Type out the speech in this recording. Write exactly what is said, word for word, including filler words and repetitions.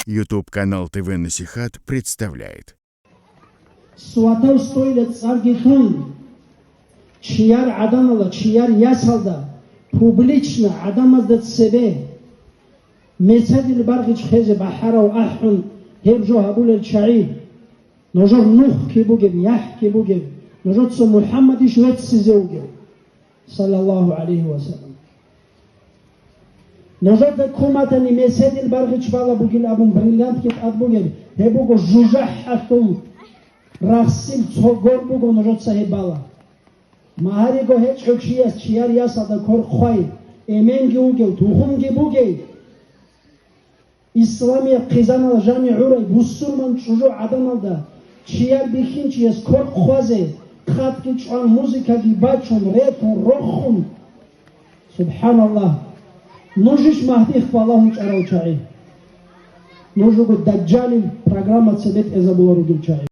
YouTube канал ТВ Насихат представляет. Сватав стойле цӀарги тун, чияр гӀадамала, чияр ясалда, публично гӀадамазда цебе мецадил баргъич хезе бахӀарав ахӀун гьеб жо гьабулел чагӀи, нужер нухги бугеб, яхӀги бугеб, нужеца МухӀаммадищ веццизе вугев, саллаллагьу гӀалайгьи ва саллам. Нужеда куматани меседил баргъич бала бугин абун бриллиантги тӀад бугеб, гьеб буго жужахӀалъул рахсил цо гор буго нужеца гьеб бала. Магьариго гьечӀев чияс чияр ясалда кор хъвай, эменги вугев, тухумги бугей. Исламияб хъизанал жани гӀурай бусурман чӀужугӀаданалда чияр бихьинчияс кор хъвазе, хъатги чӀван, музыкаги бачун, ретун, рохун. СубхӀаналлагь! Нуж иш Магьдихъ балагьун чӀарал чагӀи. Нуж руго Дажжалил программа цебетӀезабула ругел чагӀи.